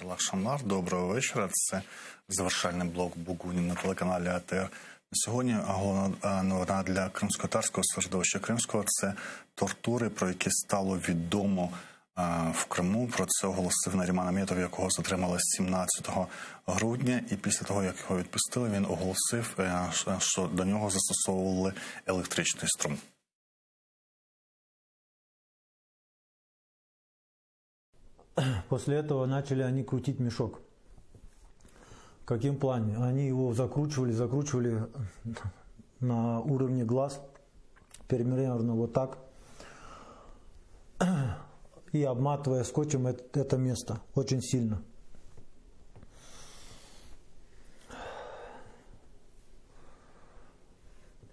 Hayırlı aqşamlar, доброго вечора. Це завершальний блок Бугуні на телеканалі АТР. Сьогодні головна новина для кримськотатарського середовища кримського це тортури, про які стало відомо в Криму. Про це оголосив Наріман Аметов, якого затримали 17 грудня. І після того, як його відпустили, він оголосив, що до нього застосовували електричний струм. После этого начали они крутить мешок. В каком плане? Они его закручивали, закручивали на уровне глаз, примерно вот так, и обматывая скотчем это место очень сильно.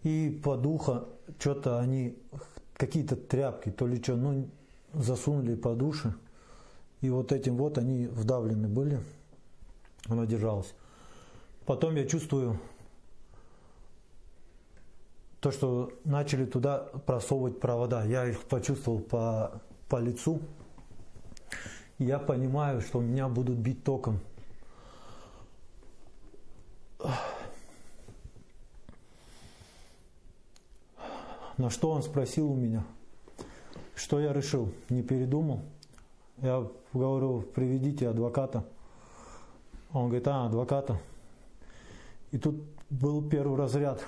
И под ухо чё-то они, какие-то тряпки, то ли чё, засунули под уши. И вот этим вот они вдавлены были, она держалась. Потом я чувствую то, что начали туда просовывать провода. Я их почувствовал по лицу. Я понимаю, что меня будут бить током. На что он спросил у меня, что я решил, не передумал. Я говорю, приведите адвоката. Он говорит, а, адвоката. И тут был первый разряд.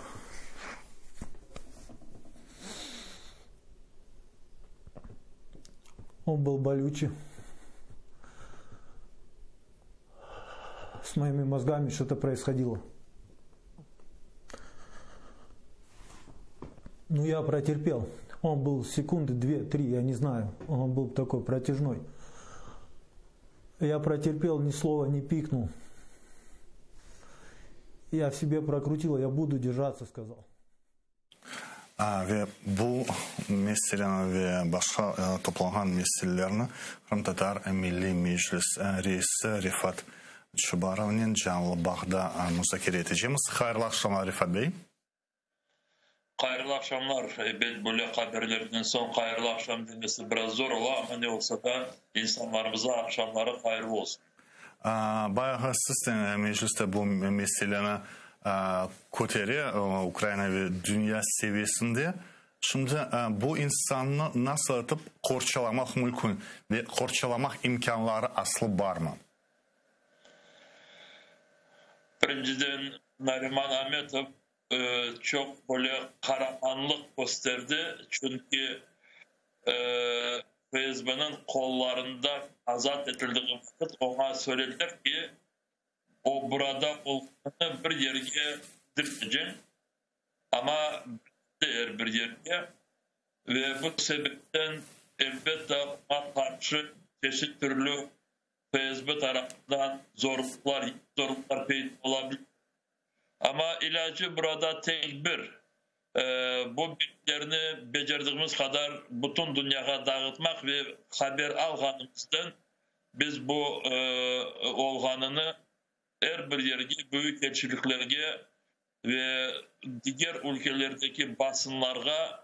Он был болючий. С моими мозгами что-то происходило. Я протерпел. Он был секунды две-три, я не знаю. Он был такой протяжной. Я протерпел, ни слова не пикнул. Я в себе прокрутил, я буду держаться, сказал. Ve bu meseleni ve başqa toplanğan meselelerni Qırımtatar Milliy Meclis reisi Refat Çubarovnen canlı bağda muzakere etecemiz. Hayırlı aqşamlar, Refat bey. Hayırlı aqşamlar. Ebet, böyle haberlerden soñ hayırlı aqşam demesi biraz zor ola, amma ne olsa da insanlarımıza aqşamları hayırlı olsun. Bayağı siz de mecliste bu meseleni kötere, Ukraina ve dünya seviyesinde. Şimdi bu insannı nasıl etip qorçalamaq mümkün ve qorçalamaq imkânları aslı barmı? Birinciden, Nariman Ametov çoq böyle qaramanlıq kösterdi, çünki FSBniñ qollarında azat etildiği vaqıt oña söylediler ki, o burada olğanını bir yerge bildirmeycek, amma bildirdi er bir yerge ve bu sebepten, elbette, oña qarşı çeşit türlü FSB tarafından zorluqlar, zorluqlar peyda ola bilir. Amma ilâcı burada tek bir, bu bilgilerni becerdigimiz qadar bütün dünyağa dağıtmaq ve haber alğanımızdan biz bu olğanını er bir yerge, büyükelçiliklerge ve diger ülkelerdeki basınlarğa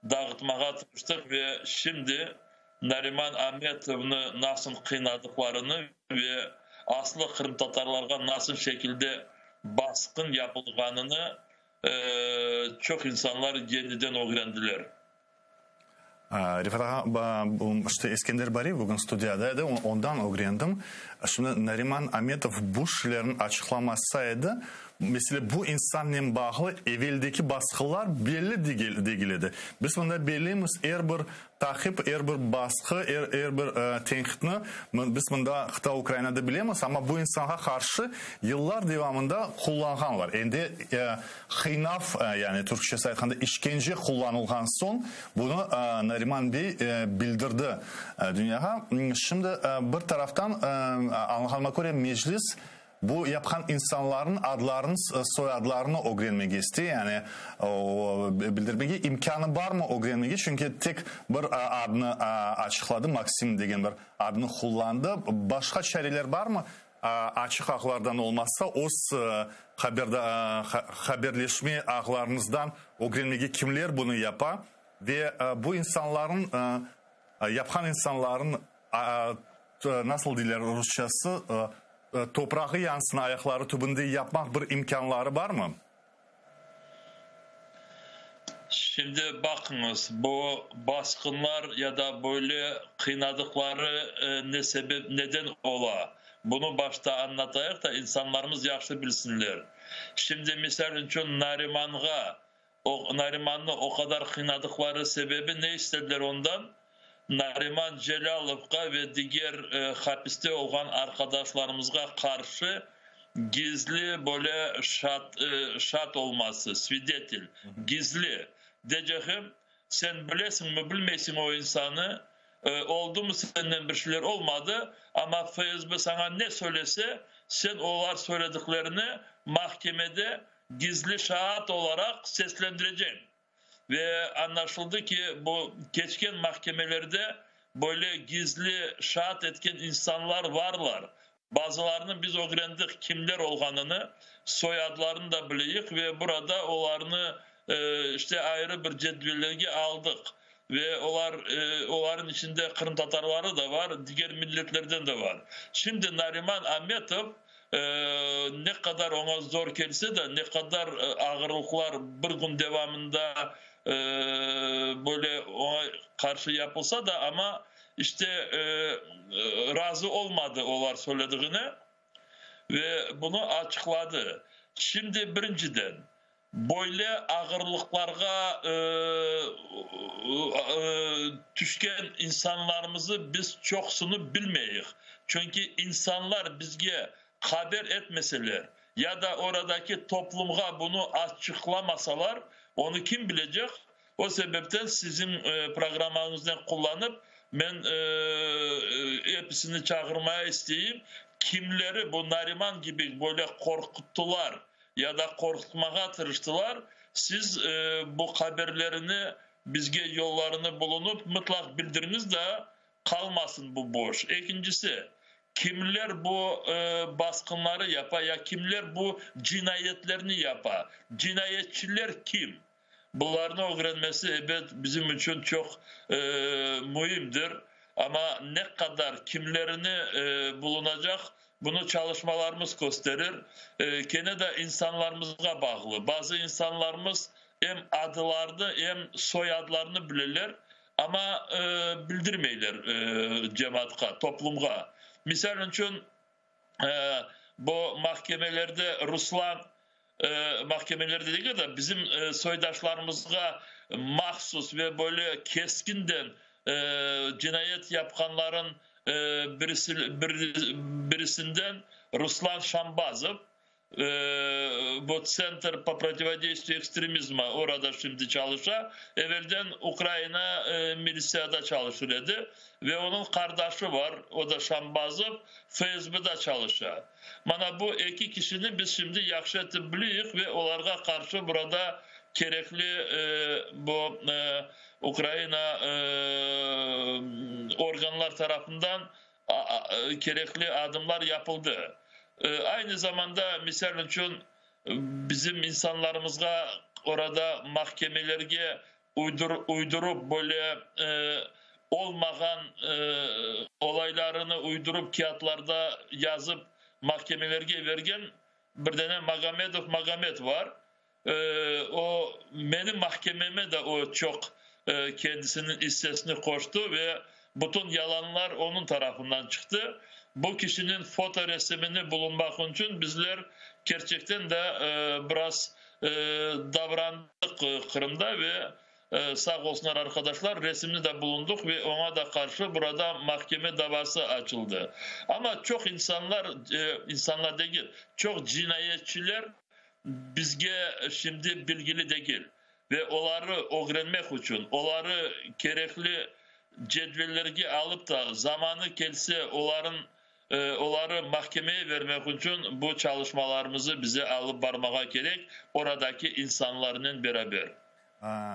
dağıtmağa tırıştıq ve şimdi Nariman Ametovnı nasıl qıynadıqlarını ve aslı qırımtatarlarğa nasıl şekilde basqın yapılğanını çoq insanlar yeniden ögrendiler. Refat ağa, işte Eskender Bariyev bugün studiyada edi, ondan ögrendim. Şimdi Nariman Ametov bu şeylerni açıqlamasa edi, mesele bu insannen bağlı eveldeki basqılar belli degil edi. Biz mında belleymiz, er bir taqip, er bir basqı, er bir tenqitni biz mında qıta Ukrainada bilemiz, amma bu insanğa qarşı yıllar devamında qullanğanlar. Endi qıynav, yani türkçesi aytqanda işkence qullanılğan soñ bunı Nariman bey bildirdi dünyağa. Şimdi bir taraftan, añlağanıma köre, Meclis bu yapqan insanlarnıñ adlarını, soyadlarını ögrenmege istey, yani bildirmege imkânı barmı ögrenmege, çünki tek bir adnı açıqladı, Maksim degen bir adnı qullandı. Başqa çareler barmı, açıq ağlardan olmasa, öz haberleşme ağlarınızdan ögrenmege, kimler bunı yapa ve bu insanlarnıñ, yapqan insanlarnıñ. nasıl deyler rusçası, toprağı yansın ayaqları tübünde yapmaq bir imkânları barmı? Şimdi baqıñız, bu basqınlar ya da böyle qıynadıqları ne sebep, neden ola? Bunı başta añlatayıq da, insanlarımız yahşı bilsinler. Şimdi, misal içün, Narimanğa, o, Narimannı o qadar qıynadıqları sebebi ne istediler ondan? Nariman Celâlovğa ve diger hapiste olğan arqadaşlarımızğa qarşı gizli böyle şaat, şaat olması, svidetel, gizli. Deycegim, sen bilesiñmi, bilmeysiñ o insanı, oldumı senden bir şeyler, olmadı, amma FSB saña ne söylese, sen olar söylediklerini mahkemede gizli şaat olaraq seslendireceñ. Ve añlaşıldı ki, bu keçken mahkemelerde böyle gizli şaat etken insanlar varlar. Bazılarını biz ögrendik, kimler olğanını, soyadlarını da bileyik ve burada olarnı işte ayrı bir cedvellerge aldıq. Ve olar, olarnıñ içinde qırımtatarları da var, diger milletlerden de var. Şimdi Nariman Ametov Ne qadar oña zor kelse de, ne qadar ağırlıqlar bir kün devamında böyle oña qarşı yapılsa da, amma işte razı olmadı olar söylediğine ve bunı açıqladı. Şimdi birinciden, böyle ağırlıqlarğa tüşken insanlarımızı biz çoqusını bilmeyik. Çünki insanlar bizge haber etmeseler ya da oradaki toplumğa bunı açıqlamasalar, onı kim bilecek? O sebepten siziñ programmañıznen qullanıp, men episini çağırmaya isteyim, kimleri bu Nariman kibi böyle qorquttılar, ya da qorqutmağa tırıştılar, siz bu haberlerini bizge yollarını bulunıp mıtlaq bildiriñiz da, qalmasın bu boş. Ekincisi, kimler bu basqınları yapa ya kimler bu cinayetlerni yapa? Cinayetçiler kim? Bularnı ögrenmesi, ebet, bizim içün çoq müimdir. Amma ne qadar kimlerini bulunacaq, bunı çalışmalarımız kösterir. Kene de insanlarımızğa bağlı. Bazı insanlarımız em adılarını, em soyadlarını bileler, amma bildirmeyler cemaatqa, toplumğa. Misal içün, bu mahkemelerde Ruslan, mahkemelerde degil de, bizim soydaşlarımızğa mahsus ve böyle keskinden cinayet yapqanların birisi, birisinden Ruslan Şambazov, bu Tsentr po protivodeystviyu ekstremizma orada şimdi çalışa, evelden Ukraina militsiyada çalışır edi ve onıñ qardaşı bar, o da Şambazov, FSBda çalışa. Mana bu eki kişini biz şimdi yahşı etip bileyik ve olarğa qarşı burada kerekli bu Ukraina organlar tarafından kerekli adımlar yapıldı. Aynı zamanda, misal içün, bizim insanlarımızğa orada mahkemelerge uydurıp böyle olmağan olaylarını uydurıp kâğıtlarda yazıp mahkemelerge bergen bir dane Magomedov Magomed var. O, menim mahkememe de o çoq kendisiniñ issesini qoştı ve bütün yalanlar onıñ tarafından çıqtı. Bu kişiniñ fotoresimini bulunmaq içün bizler kerçekten de biraz davrandıq Qırımda ve sağ olsunlar arqadaşlar, resimni de bulundıq ve oña da qarşı burada mahkeme davası açıldı. Amma çoq insanlar, insanlar degil, çoq cinayetçiler bizge şimdi bilgili degil ve oları ögrenmek içün, oları kerekli cedvellerge alıp da, zamanı kelse olarıñ, oları mahkemeye vermek içün bu çalışmalarımızı bize alıp barmağa kerek, oradaki insanlarnen beraber.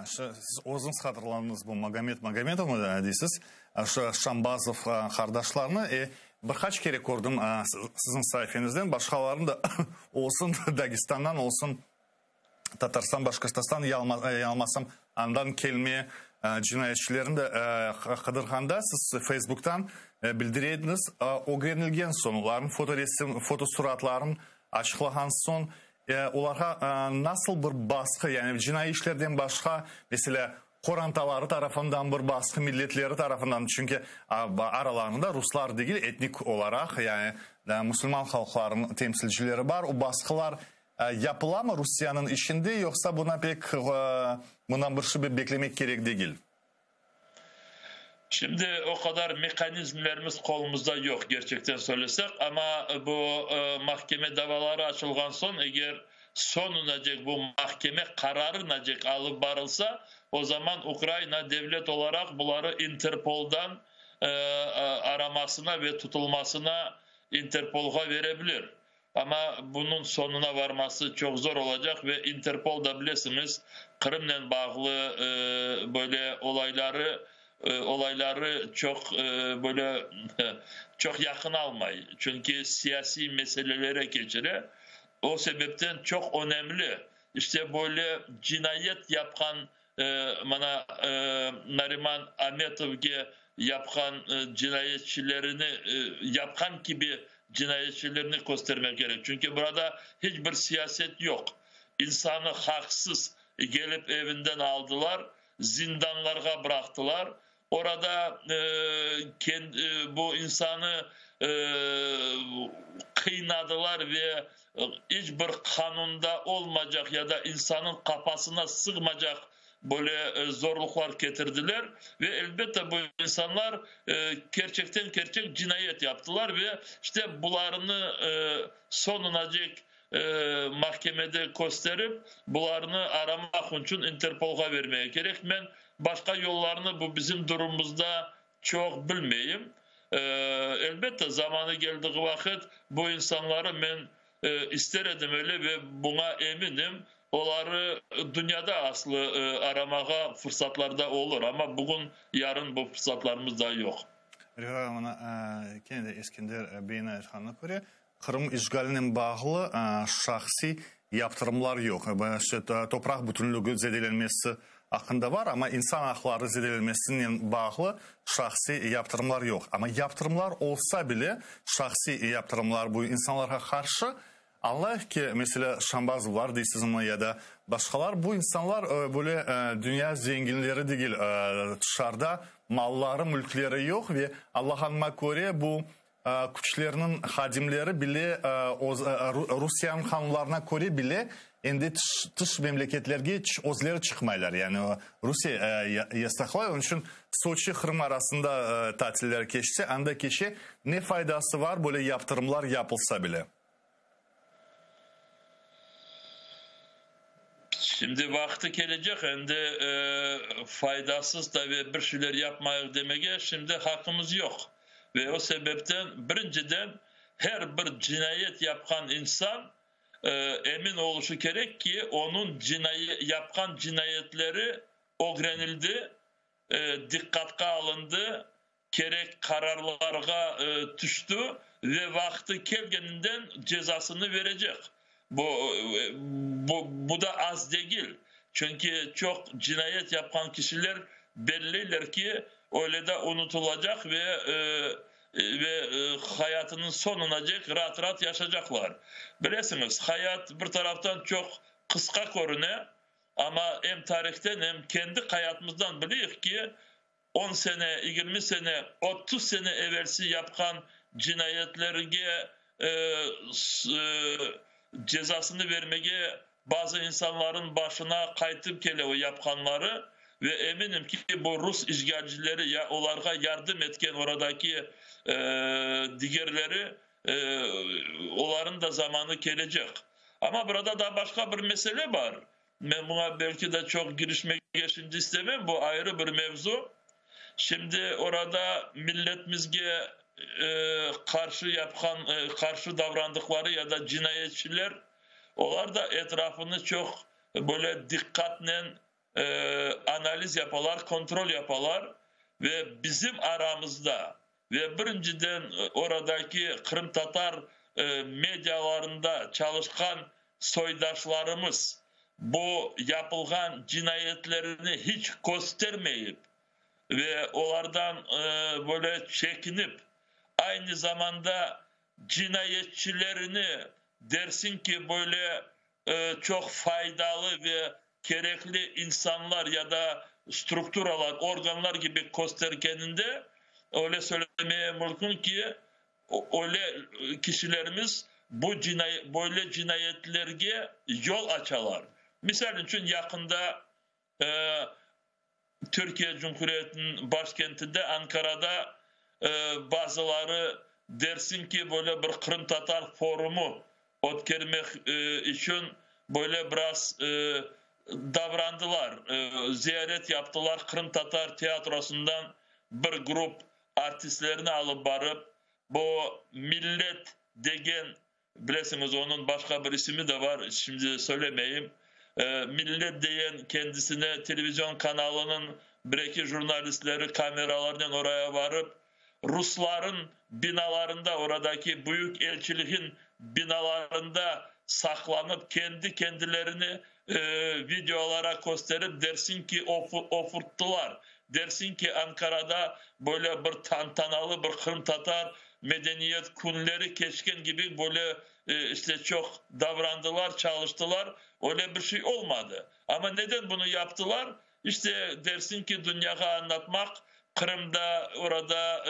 Siz özüñiz hatırlanıñız bu Magomed Magometovnı deysiz, şu Şambazov qardaşlarnı. Bir qaç kere kördim siziñ saifeñizden, başqalarını da olsun Dagestandan, olsun Tatarstan, Başqırtostan, yanılmasam, andan kelme cinayetçilerini de qıdırğanda siz Facebooktan. Bildire ediñiz, ögrenilgen soñ, olarnıñ fotoresim, fotosuratların açıqlağan soñ, olarğa nasıl bir basqı, yani cinaiy işlerden başqa, meselâ, qorantaları tarafından bir basqı, milletleri tarafından, çünki aralarında ruslar degil, etnik olaraq, yani musulman halqlarınıñ temsilcileri bar, o basqılar yapılamı Rusiyeniñ içinde, yoqsa buna pek, bundan bir şey beklemek kerek degil? Şimdi o qadar mehanizmlerimiz qolumızda yoq, kerçekten söylesek, amma bu mahkeme davaları açılğan soñ, eger soñunacek bu mahkeme qararınacek alıp barılsa, o zaman Ukraina devlet olaraq buları İnterpoldan aramasına ve tutulmasına İnterpolğa vere bilir. Amma bunıñ soñuna varması çoq zor olacaq ve İnterpol da, bilesiñiz, Qırımnen bağlı böyle olayları olayları çoq böyle çoq yaqın almay, çünki siyasiy meselelere keçire. O sebepten çoq önemli, işte böyle cinayet yapqan mana Nariman Ametovge yapqan cinayetçilerini yapqan kibi cinayetçilerni köstermek kerek. Çünki burada hiç bir siyaset yoq. İnsanı haqsız gelip evinden aldılar, zindanlarğa bıraqtılar. Orada bu insanı qıynadılar ve iç bir qanunda olmaycaq ya da insanıñ qafasına sığmaycaq böyle zorluqlar ketirdiler. Ve, elbette, bu insanlar kerçekten kerçek cinayet yaptılar ve, işte, bularnı soñunacek mahkemede kösterip, bularnı aramaq içün İnterpolğa vermege kerek. Men başqa yollarnı bu bizim durumımızda çoq bilmeyim. Elbette, zamanı keldiği vaqıt bu insanları men ister edim öyle ve buña eminim, oları dünyada aslı aramağa fırsatlar da olur, amma bugün, yarın bu fırsatlarımız da yoq. Rica, mına, kene de Eskender beyniñ aytqanına köre, Qırım işğalinen bağlı şahsiy yaptırımlar yoq. Topraq bütünligi zedelenmesi aqqında bar, amma insan aqları zedelenmesinen bağlı şahsiy yaptırımlar yoq. Amma yaptırımlar olsa bile, şahsiy yaptırımlar bu insanlarğa qarşı, añlayıq ki, meselâ, Şambazovlar deysizmi ya da başqalar, bu insanlar böyle dünya zenginleri degil, tışarıda malları, mülkleri yoq ve añlağanıma köre, bu Küçlerniñ hadimleri bile Rusiyeniñ qanunlarına köre bile endi tış memleketlerge özleri çıqmaylar. Yani Rusiye yasaqlay, onıñ içün Soçi, Qırım arasında tatiller keçse, anda keçe. Ne faydası var böyle yaptırımlar yapılsa bile? Şimdi vaqtı kelecek, endi faydasız da ve bir şeyler yapmayıq demege şimdi haqqımız yoq. Ve o sebepten, birinciden, her bir cinayet yapqan insan emin oluşı kerek ki, onıñ yapqan cinayetleri ögrenildi, diqqatqa alındı, kerek qararlarğa tüşti ve vaqtı kelgeninden cezasını verecek. Bu, bu, bu da az degil, çünki çoq cinayet yapqan kişiler belleyler ki, öyle de unutılacaq ve ve hayatınıñ soñunacek raat-raat yaşacaqlar. Bilesiñiz, hayat bir taraftan çoq qısqa körüne, amma em tarihten, em kendi hayatımızdan bileyik ki, On sene, 20 sene, 30 sene evelsi yapqan cinayetlerge cezasını vermege bazı insanların başına qaytıp kele o yapqanları ve eminim ki, bu rus işğalcileri ya olarğa yardım etken oradaki digerleri, oların da zamanı kelecek. Amma burada da başqa bir mesele bar. Men buña belki de çoq girişmege şimdi istemem, bu ayrı bir mevzu. Şimdi orada milletimizge qarşı yapqan, qarşı davrandıqları ya da cinayetçiler, olar da etrafını çoq böyle diqqatnen analiz yapalar, kontrol yapalar ve bizim aramızda ve birinciden oradaki qırımtatar medialarında çalışqan soydaşlarımız bu yapılğan cinayetlerini hiç köstermeyip ve olardan böyle çekinip. Aynı zamanda cinayetçilerini dersiñ ki, böyle çoq faydalı ve kerekli insanlar ya da strukturalar, organlar kibi köstergeninde, öyle söylemeye mümkün ki, öyle kişilerimiz bu böyle cinayetlerge yol açalar. Misal içün, yaqında Türkiye Cumhuriyetiniñ başkentinde Ankarada bazıları dersiñ ki, böyle bir qırımtatar forumı ötkermek içün böyle biraz davrandılar, ziyaret yaptılar, qırımtatar teatrosından bir grup artistlerini alıp barıp, bu Millet degen, bilesiñiz, onıñ başqa bir isimi de bar, şimdi söylemeyim, Millet degen kendisine televizion kanalınıñ bir-eki jurnalistleri kameralarnen oraya barıp, rusların binalarında, oradaki büyük elçiliğin binalarında saqlanıp, kendi kendilerini videolara kösterip, dersiñ ki, ofurttılar, dersiñ ki, Ankarada böyle bir tantanalı bir qırımtatar medeniyet künleri keçken kibi böyle işte çoq davrandılar, çalıştılar. Öyle bir şey olmadı. Amma neden bunı yaptılar? İşte, dersiñ ki, dünyağa añlatmaq, Qırımda orada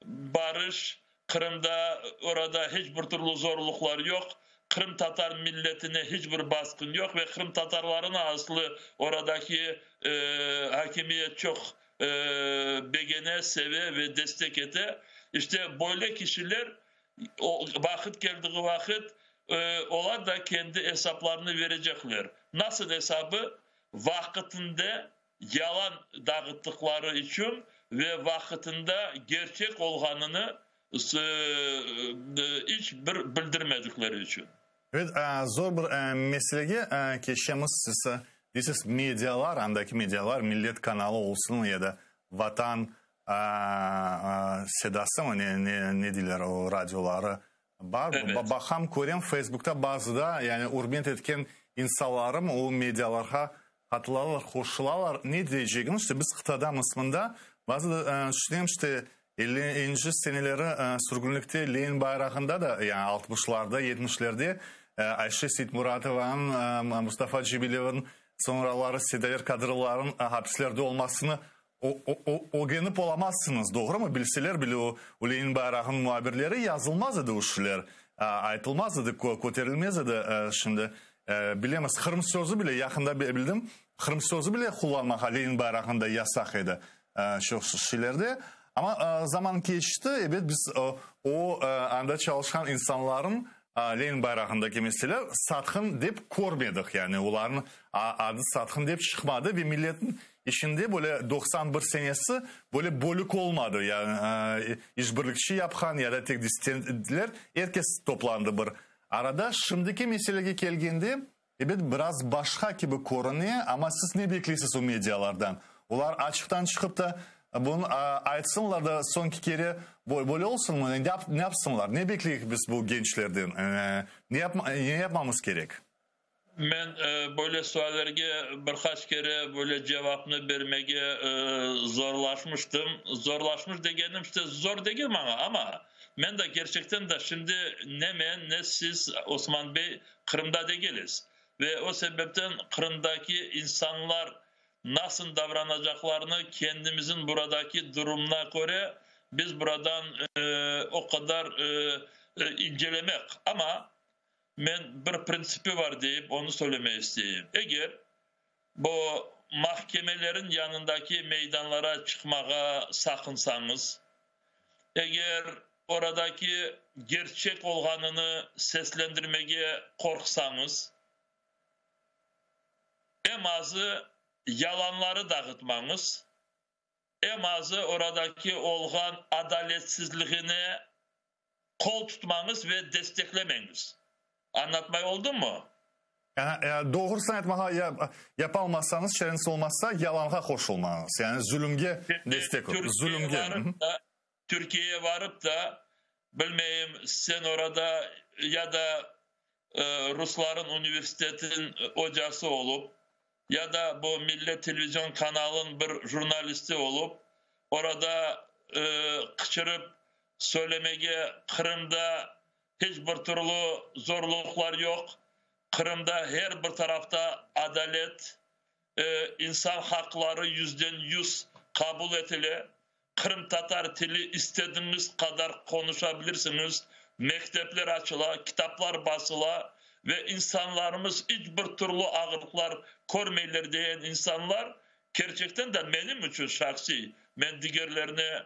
barış, Qırımda orada hiç bir türlü zorluqlar yoq, qırımtatar milletine hiç bir basqın yoq ve qırımtatarlarını aslı oradaki akimiyet çoq begene, seve ve destek ete. İşte, böyle kişiler vaqıt keldiği vaqıt olar da kendi esaplarını verecekler. Nasıl esabı? Vaqıtında yalan dağıttıqları içün ve vaqıtında gerçek olğanını iç bir bildirmedikleri içün. Evet, zor bir meselege keçemiz. Siz deysiz, medialar, andaki medialar, Millet kanalı olsun ya da Vatan sedasımı, ne, ne, ne deyler o radioları bar. Evet. Baqam, körem, Facebookta bazıda, yani ürmet etken insanlarım o medialarğa qatılalar, qoşulalar. Ne diyecegim, işte biz qıtadamız mında. Bazıda tüşünem, işte 50-nci seneleri sürgünlikte Lenin bayrağında da, yani 60-larda, 70-lerde Ayşe Seytmuratovanıñ, Mustafa Cemilevniñ, soñraları Seydaver Kadırlarnıñ hapislerde olmasını ögrenip olamazsıñız, doğrumı? Bilseler bile o Lenin bayrağınıñ muhabirleri yazılmaz edi o şeyler, aytılmaz edi, köterilmez edi. Şimdi bilemiz, Qırım sözü bile, yaqında bildim, Qırım sözü bile qullanmağa Lenin bayrağında yasaq edi çoq şeylerde. Amma zaman keçti, ebet, biz o anda çalışqan insanların Lenin bayrağındaki mesele satqın dep körmedik, yani olarnıñ adı satqın dep çıqmadı ve milletniñ içinde böyle 91 senesi böyle bölük olmadı, yani işbirlikçi yapqan ya da tek dissidentler, er kes toplandı bir arada. Şimdiki meselege kelgende, ebet, biraz başqa kibi körüne, amma siz ne bekleysiz o medialardan? Olar açıqtan çıqıp da bunı aytsınlar da soñki kere böyle olsunmı? Ne yapsınlar? Ne bekleyik biz bu gençlerden? Ne yapmamız kerek? Men böyle suallerge bir qaç kere böyle cevapnı bermege zorlaşmıştım. Zorlaşmış degenim, işte, zor degil maña, amma men de kerçekten de şimdi ne men, ne siz, Osman bey, Qırımda degiliz. Ve o sebepten Qırımdaki insanlar nasıl davranacaqlarını kendimizin buradaki durumuna köre biz buradan o qadar incelemek. Amma men bir printsipi bar deyip onı söylemege isteyim. Eger bu mahkemelerin yanındaki meydanlara çıqmağa saqınsañız, eger oradaki gerçek olğanını seslendirmege qorqsañız, em azı yalanları dağıtmañız, em azı oradaki olğan adaletsizligine qol tutmañız ve desteklemeñiz. Añlatmay oldummı? Yani doğrusını aytmağa yapalmasañız, çareñiz olmasa, yalanğa qoşulmañız. Yani zulümge destek zulümge. Türkiyege varıp da, bilmeyim, sen orada ya da rusların universitetin ocası olıp, ya da bu Millet televizion kanalınıñ bir jurnalisti olıp, orada qıçırıp. Söylemege Qırımda hiç bir türlü zorluqlar yoq. Qırımda her bir tarafta adalet, insan haqları 100% qabul etile. Qırımtatar tili istediñiz qadar qonuşabilirsiñiz. Mektepler açıla, kitaplar basıla ve insanlarımız hiç bir türlü ağırlıqlar körmeyler degen insanlar kerçekten de menim içün şahsiy, men digerlerine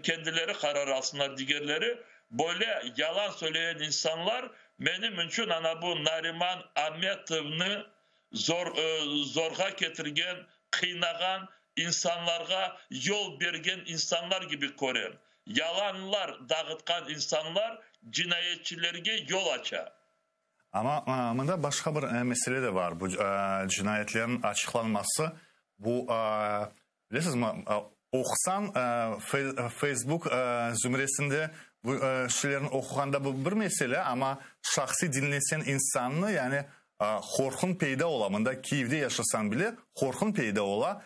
kendileri qarar alsınlar digerleri, böyle yalan söylegen insanlar menim içün ana bu Nariman Ametovnı zor zorğa ketirgen, qıynağan insanlarğa yol bergen insanlar kibi körem. Yalanlar dağıtqan insanlar cinayetçilerge yol aça. Amma mında başqa bir mesele de bar. Bu cinayetlerniñ açıqlanması, bu, bilesizmi, oqusañ Facebook zümresinde bu şeylerni oquğanda bu bir mesele, amma şahsiy diñleseñ insannı, yani qorqun peyda ola. Mında Kiyevde yaşasañ bile, qorqun peyda ola.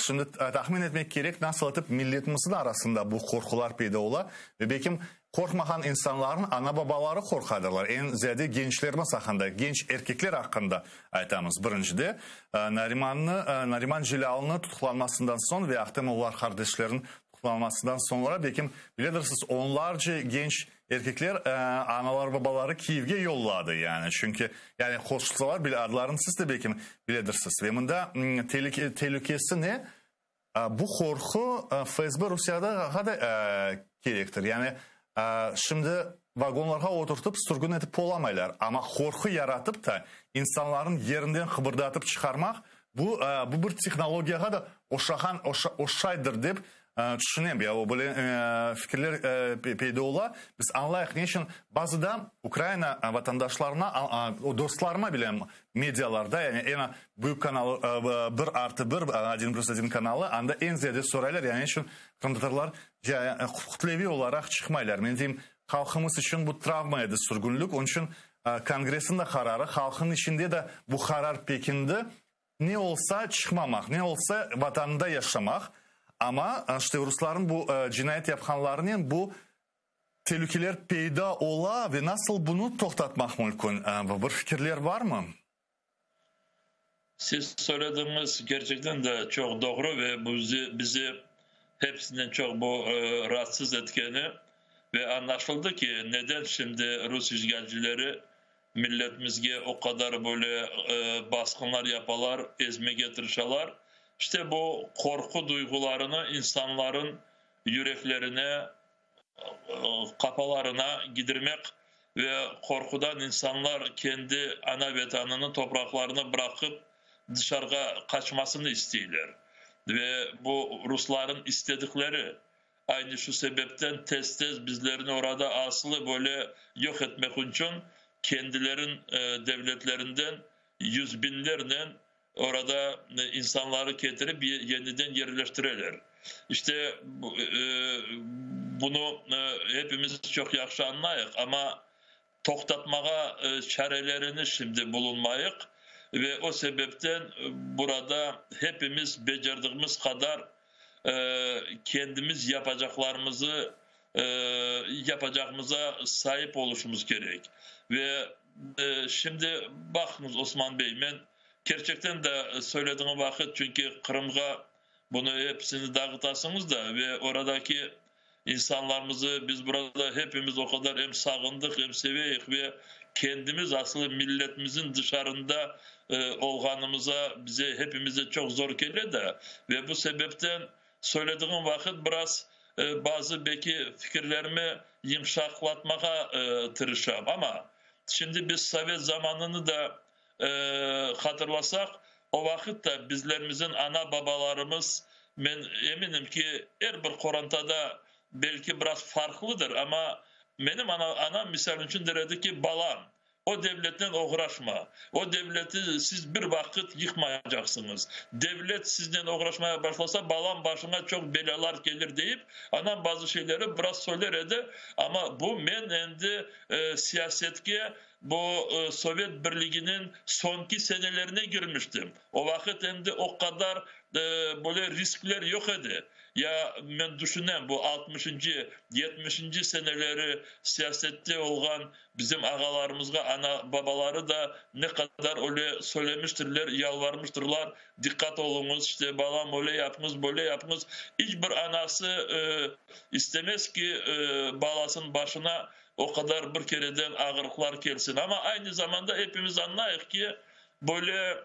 Şimdi tahmin etmek kerek, nasıl etip milletimizniñ arasında bu qorqular peyda ola ve belkim qorqmağan insanlarnıñ ana-babaları qorqadırlar. Eñ ziyade gençlerimiz aqqında, genç erkekler aqqında aytamız. Birincide, Narimannı, Nariman Celâlnı tutuqlanmasından soñ ve Ahtemovlar qardeşleriniñ tutuqlanmasından soñra, belkim, biledirsiz, onlarca genç erkekler analar-babaları Kiyevge yolladı, yani, çünki, yani, qoşulsalar bile adlarını siz de belkim biledirsiz. Ve mında telükesi ne? Bu qorqu FSB Rusiyada da kerektir. Yani, şimdi vagonlarğa oturtıp sürgün etip olamaylar, amma qorqu yaratıp ta insanlarnı yerinden qıbırdatıp çıqarmaq, bu, bu bir tehnologiyağa da oşağan, oşaydır dep tüşünem. Ya o böyle fikirler peyda ola. Biz añlayıq, ne içün bazıda Ukraina vatandaşlarına, dostlarıma bile medialarda, yani eñ büyük kanal 1+1, 1+1 kanalı, anda eñ ziyade soraylar, yani ne içün qırımtatarlar kütleviy olaraq çıqmaylar. Men deyim, halqımız içün bu travma edi sürgünlik, onıñ içün Kongressniñ de qararı, halqnıñ içinde de bu qarar pekindi. Ne olsa çıqmamaq, ne olsa vatanında yaşamaq, amma işte ruslarnıñ bu cinayet yapqanlarınen bu telükeler peyda ola ve nasıl bunı toqtatmaq mümkün? Bir fikirler varmı? Siz söylediğiniz gerçekten de çok doğru ve bizi, bizi hepsinden çok bu rahatsız etkeni ve anlaşıldı ki neden şimdi Rus işgalcileri milletimizge o qadar böyle basqınlar yapalar, ezmege tırışalar. İşte bu qorqu duyğularını insanların yüreklerine, qafalarına gidirmek ve qorqudan insanlar kendi ana vetanını, topraqlarını bıraqıp dışarığa qaçmasını isteyler. Ve bu rusların istedikleri. Aynı şu sebepten tez-tez bizlerni orada asılı böyle yoq etmek içün kendilerin devletlerinden yüz biñlernen orada insanları ketirip yeniden yerleştireler. İşte bunı hepimiz çoq yahşı añlayıq, amma toqtatmağa çarelerini şimdi bulunmayıq ve o sebepten burada hepimiz becerdigimiz qadar kendimiz yapacaqlarımızı yapacağımıza saip oluşumuz kerek. Ve şimdi baqıñız, Osman bey, men kerçekten de söylediğim vaqıt, çünki Qırımğa bunı hepsini dağıtasıñız da ve oradaki insanlarımızı biz burada hepimiz o qadar em sağındıq, em seveyik ve kendimiz aslı milletimizin dışarında olğanımıza bize hepimize çoq zor kele de ve bu sebepten söylediğim vaqıt biraz bazı belki fikirlerimi yımşaqlatmağa tırışam. Amma şimdi biz sovet zamanını da hatırlasaq, o vaqıt da bizlerimizin ana-babalarımız, men eminim ki, er bir qorantada belki biraz farqlıdır, amma menim anam misal içün der edi ki, balam, o devletnen oğraşma, o devleti siz bir vaqıt yıqmaycaqsıñız, devlet siznen oğraşmaya başlasa, balam, başıña çoq belâlar kelir deyip, anam bazı şeyleri biraz söyler edi, amma bu men endi siyasetke. bu Sovet Birliginiñ soñki senelerine girmiştim. O vaqıt endi o qadar böyle riskler yoq edi. Ya men düşünem, bu altmışıncı, yetmişinci seneleri siyasette olğan bizim ağalarımızğa ana, babaları da ne qadar öyle söylemiştirler, yalvarmıştırlar, diqqat oluñız, işte, balam, öyle yapıñız, böyle yapıñız. İç bir anası istemez ki, balasınıñ başına o qadar bir kereden ağırlıqlar kelsin. Amma aynı zamanda epimiz añlayıq ki, böyle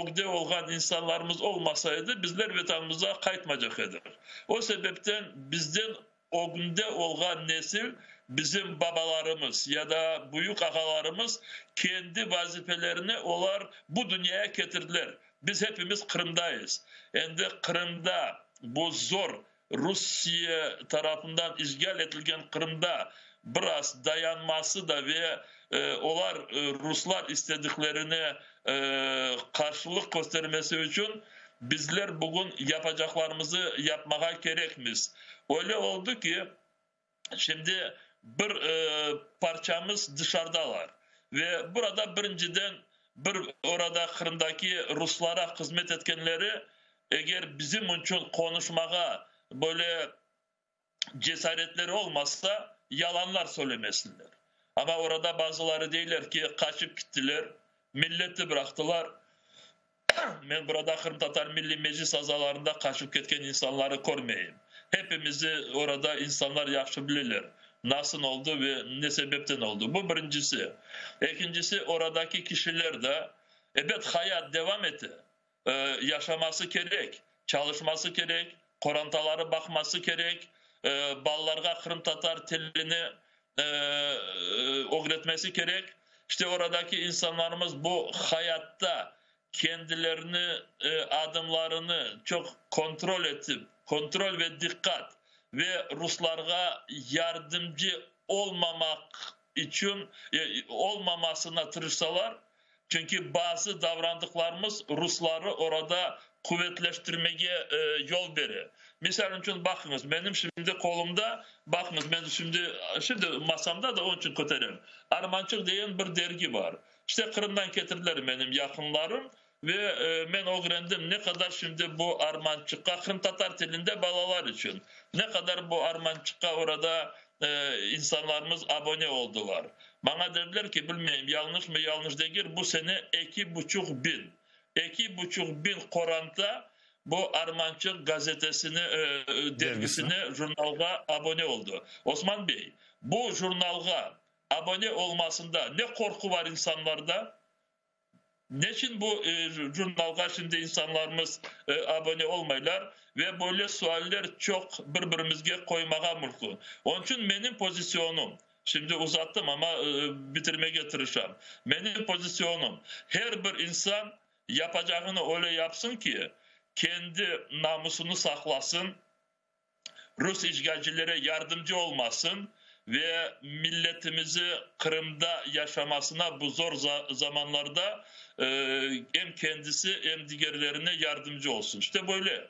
ögde olğan insanlarımız olmasa edi, bizler Vetanımıza qaytmacaq edik. O sebepten bizden ögünde olğan nesil, bizim babalarımız ya da büyük ağalarımız kendi vazifelerini olar bu dünyaya ketirdiler. Biz hepimiz Qırımdayız. Endi Qırımda bu zor Rusiye tarafından işğal etilgen Qırımda biraz dayanması da ve olar, ruslar istediklerine qarşılıq köstermesi içün bizler bugün yapacaqlarımızı yapmağa kerekmiz. Öyle oldı ki, şimdi bir parçamız dışarıdalar ve burada birinciden bir orada Qırımdaki ruslara hızmet etkenleri eger bizim içün qonuşmağa böyle cesaretleri olmasa, yalanlar söylemesinler. Amma orada bazıları deyler ki, qaçıp kittiler, milleti bıraqtılar. Men burada Qırımtatar Milliy Meclis azalarında qaçıp ketken insanları körmeyim. Hepimizi orada insanlar yahşı bileler, nasıl oldı ve ne sebepten oldı. Bu birincisi. Ekincisi, oradaki kişiler de, ebet, hayat devam ete, yaşaması kerek, çalışması kerek, qorantaları baqması kerek, balalarğa qırımtatar tilini ögretmesi kerek. İşte oradaki insanlarımız bu hayatta kendilerini, adımlarını çoq kontrol etip, kontrol ve diqqat ve ruslarğa yardımcı olmamaq içün, olmamasına tırışsalar, çünki bazı davrandıqlarımız rusları orada quvetleştirmege yol bere. Misal içün, baqıñız, menim şimdi qolumda, baqıñız, men şimdi, şimdi masamda da, onıñ içün köterem, Armançıq degen bir dergi bar. İşte Qırımdan ketirdiler menim yaqınlarım ve men ögrendim, ne qadar şimdi bu Armançıqqa, qırımtatar tilinde balalar içün, ne qadar bu Armançıqqa orada insanlarımız abone oldılar. Maña dediler ki, bilmeyim, yañlışmı, yañlış degil, bu sene eki buçuq biñ, 2500 qoranta bu Armançıq gazetesine, dergisine, jurnalğa abone oldı. Osman bey, bu jurnalğa abone olmasında ne qorqu var insanlarda? Neçün bu jurnalğa şimdi insanlarımız abone olmaylar? Ve böyle sualler çoq bir-birimizge qoymağa mümkün. Onıñ içün menim pozisyonım, şimdi uzattım, amma bitirmege tırışam. Menim pozisyonım, her bir insan yapacağını öyle yapsın ki, kendi namusını saqlasın, rus işğalcilere yardımcı olmasın ve milletimizi Qırımda yaşamasına bu zor zamanlarda em kendisi, em digerlerine yardımcı olsun. İşte böyle.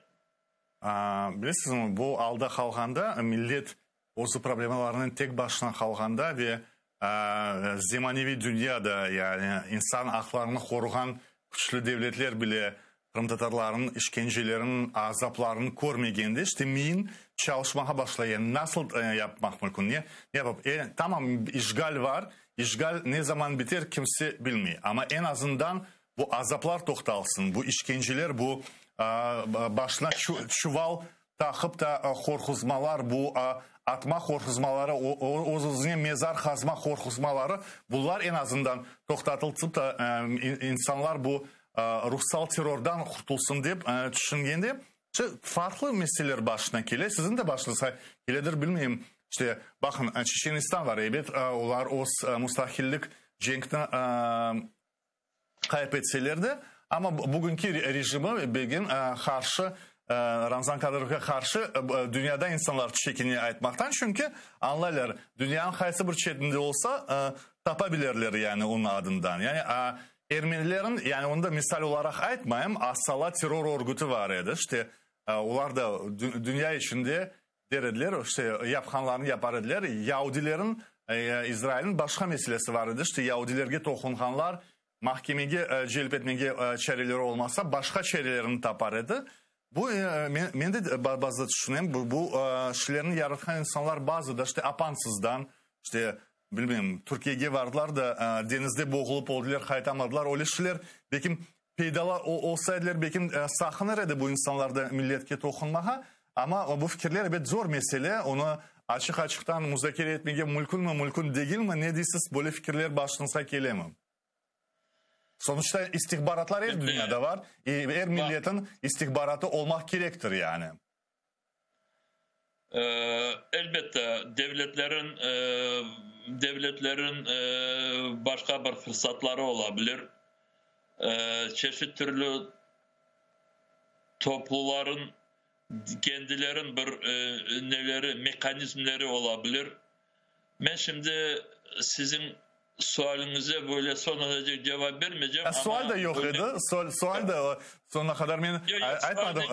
Bilesizmi, bu alda qalğanda, millet özü problemalarınen tek başına qalğanda ve zemaneviy dünyada, yani insan aqlarını qoruğan küçlü devletler bile qırımtatarlarnıñ işkencelerin, azaplarını körmegende, işte miyin çalışmağa başlay. Yani nasıl yapmaq mümkün, ne yapıp, tamam, işğal var, işğal ne zaman biter, kimse bilmey, amma eñ azından bu azaplar toqtalsın, bu işkenceler, bu başına çuval taqıp da qorquzmalar, bu atma qorquzmaları, öz-özüne mezar qazma qorquzmaları, bular eñ azından toqtatılsın da, insanlar bu ruhsal terrordan qurtulsın dep tüşüngende, farqlı meseleler başına kele, siziñ de başıñızğa keledir, bilmeyim. İşte, baqın, Çeçenistan var, ebet, olar öz mustaqillik cenkni qayıp etseler de, amma bugünki rejimi begin qarşı, Ramzan Kadırovğa qarşı dünyada insanlar çekine aytmaqtan, çünki añlaylar, dünyanıñ qaysı bir çetinde olsa, tapa bilirler yani onıñ adından. Yani ermenilerin, yani onı da misal olaraq aytmayım, Asala terror örgütü var edi, işte, olar da dünya içinde der ediler, işte, yapqanlarını yapar ediler, yaudilerin. İsrailniñ başqa meselesi var edi, işte yaudilerge toqunğanlar mahkemege celp etmege çareleri olmasa, başqa çarelerini tapar edi. Bu, men de bazıda tüşünem, bu şeylerni yaratqan insanlar bazıda işte apansızdan, işte, bilmeyim, Türkiyege vardılar da, deñizde boğulıp oldılar, qaytamadılar, öyle şeyler, belkim, peydalar olsa ediler, belkim, saqınır edi bu insanlar da milletke toqunmağa. Amma bu fikirler, ebet, zor mesele, onı açıq-açıqtan muzakere etmege mülkünmi, mülkün degilmi, ne deysiz, böyle fikirler başıñızğa kelemi? Sonuçta istihbaratlar er dünyada var, er milletin istihbaratı olmaq kerektir yani. Elbette, devletlerin devletlerin başqa bir fırsatları ola bilir. Çeşit türlü topluların kendilerin bir neleri, mehanizmleri ola bilir. Men şimdi siziñ sualiñize böyle soñuna cevap bermeycem. Sual da yoq edi. Sual da soñuna qadar men aytmadım.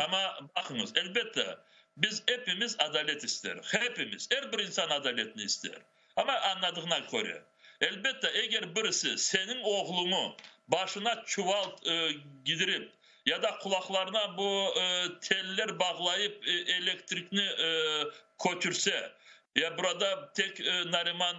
Amma baqıñız, elbette, biz epimiz adalet isteriz. Hepimiz. Er bir insan adaletni ister. Amma añladığına köre. Elbette, eger birisi seniñ oğluñı başına çuval giydirip ya da qulaqlarına bu teller bağlayıp elektrikni köçürse, ya burada tek Nariman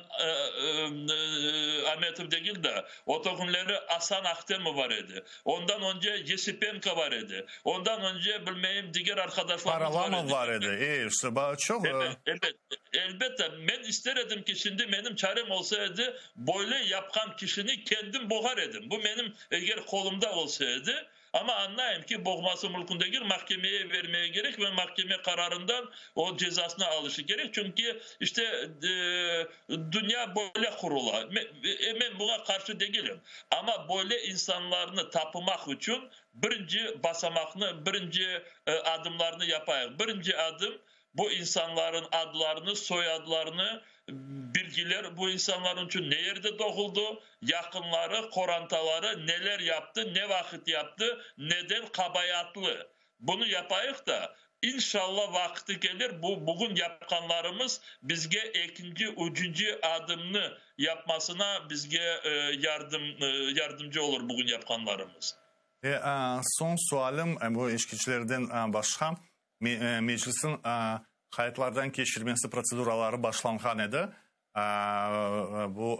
Ametov degil de, o künleri Asan Ahtemov bar edi, ondan önce Yesipenko bar edi, ondan önce, bilmeyim, diger arqadaşlarımız bar edi. Paralamov bar edi, e, işte, çoq. Evet, evet. Elbette, men ister edim ki, şimdi menim çarem olsa edi, böyle yapqan kişini kendim boğar edim. Bu menim, eger qolumda olsa edi. Amma añlayım ki, boğması mümkün degil, mahkemeye vermege kerek ve mahkeme qararından o cezasını alışı kerek. Çünki, işte, dünya böyle qurula. Men buña qarşı degilim. Amma böyle insanlarnı tapmaq içün birinci basamaqnı, birinci adımlarnı yapayıq. Birinci adım, Bu insanların adlarını, soyadlarını bilgiler, bu insanların içün ne yerde doğuldı, yaqınları, qorantaları neler yaptı, ne vaqıt yaptı, neden qabayatlı. Bunı yapayıq da, inşalla vaqıtı kelir, bu bugün yapqanlarımız bizge ekinci, üçünci adımnı yapmasına bizge yardım yardımcı olur bugün yapqanlarımız. Ve soñ sualim, bu işkicilerden başqa, Meclisniñ qayıtlardan keçirmesi protseduraları başlanğan edi. Bu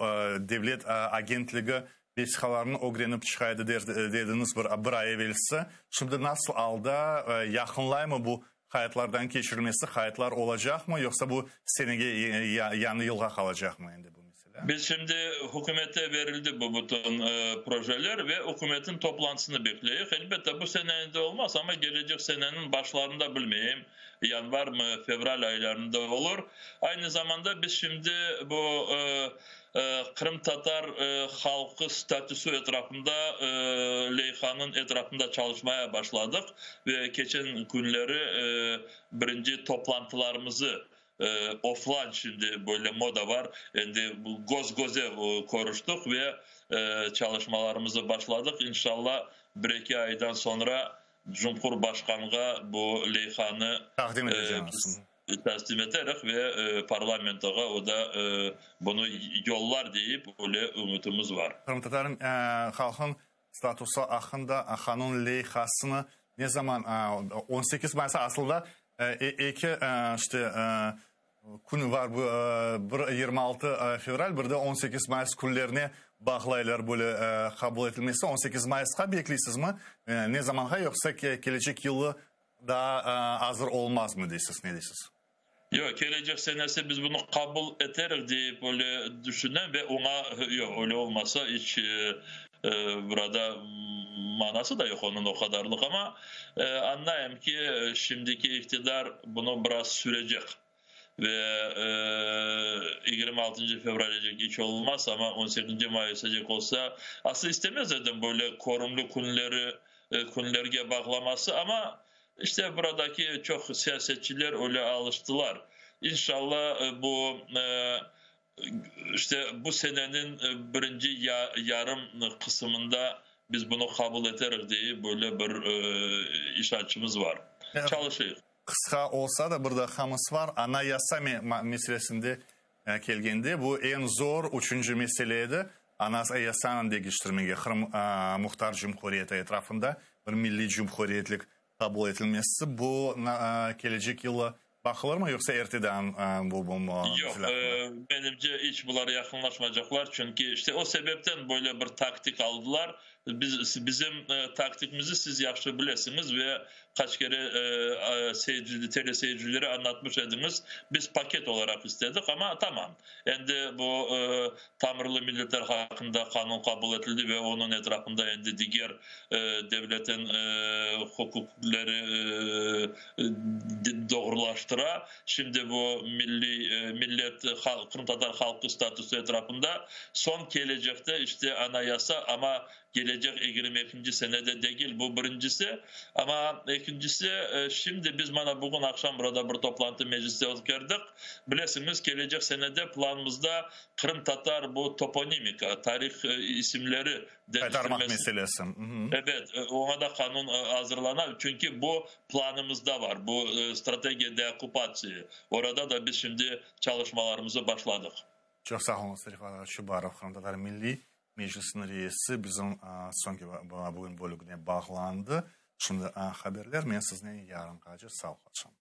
devlet agentligi vesiqalarnı ögrenip çıqa edi dediñiz bir ay evelsi. Şimdi nasıl alda, yaqınlaymı bu qayıtlardan keçirmesi, qayıtlar olacaqmı, yoqsa bu senege, yañı yılğa qalacaqmı endi bu mesele? Biz şimdi hükümete berildi bu bütün projeler ve hükümetin toplantısını bekleyik. Elbette bu sene endi olmaz, amma gelecek seneniñ başlarında bilmeyim, yanvarmı, fevral aylarında olur. Aynı zamanda biz şimdi bu qırımtatar halqı statüsü etrafında leyhanıñ etrafında çalışmaya başladıq ve keçen künleri birinci toplantılarımızı Offline şimdi böyle moda var, endi göz-göze körüştik ve çalışmalarımızı başladıq. İnşallah, bir-eki aydan soñra Cumhurbaşqanğa bu leyhanı taqdim eteceğiz. Teslim eterik ve parlamentoğa o da bunı yollar deyip öyle ümütimiz var. Qırımtatar halqınıñ statusı aqqında qanun leyhasını ne zaman, 18 mayıs asılda eki işte kün var, bir 26 fevral, bir de 18 mayıs künlerine bağlaylar böyle qabul etilmesi. 18 mayısqa bekleysizmi, ne zamanğa, yoqsa kelecek yılı daa azır olmazmı deysiz, ne deysiz? Yoq, kelecek senesi biz bunı qabul eterik deyip öyle düşünem ve oña, yoq, öyle olmasa iç burada manası da yoq onıñ o qadarlıq. Amma añlayım ki, şimdiki iqtidar bunı biraz sürecek ve yigirmi altıncı fevralece iç olmaz, amma on sekizinci mayısacek olsa, aslı istemez edim böyle körümli künleri, künlerge bağlaması, amma İşte, buradaki çoq siyasetçiler öyle alıştılar. İnşallah, bu, işte, bu seneniñ birinci yarım qısımında biz bunı qabul eterik, deyip böyle bir işançımız var. Çalışıyıq. Qısqa olsa da, bir daqiqamız var. Anayasa meselesinde. kelgende, bu eñ zor üçünci mesele edi, Anayasanı deñiştirmege, Qırım Muhtar Cumhuriyeti etrafında bir milliy cumhuriyetlik qabul etilmesi, bu kelecek yılı baqılırmı, yoqsa erteden bu Yoq, menimce, iç bular yaqınlaşmaycaqlar, çünki işte o sebepten böyle bir taktik aldılar. Biz, bizim taktikimizi siz yahşı bilesiñiz ve qaç kere seyirci, teleseyircilere añlatmış ediñiz. Biz paket olaraq istedik, amma tamam. Endi bu tamırlı milletler haqqında qanun qabul etildi ve onıñ etrafında endi diger devletin huquqları doğrulaştıra. Şimdi bu milliy millet, qırımtatar halqı statusı etrafında soñ kelecekte işte anayasa, amma kelecek 22-nci senede degil, bu birincisi. Amma ekincisi, şimdi biz mana bugün aqşam burada bir toplantı mecliste ötkerdik. Bilesiñiz, kelecek senede planımızda qırımtatar bu toponimika, tarih isimleri Qaytarmaq meselesi. Evet, oña da qanun azırlana, çünki bu planımızda bar, bu strategiya deokkupatsiya. Orada da biz şimdi çalışmalarımızı başladıq. Çoq sağ oluñız, Refat Çubarov, Qırımtatar Milliy Meclisiniñ reisi, bizim soñki bugün bölügine bağlandı. Şimdi haberler, men siznen yarınğace sağlıqlaşam.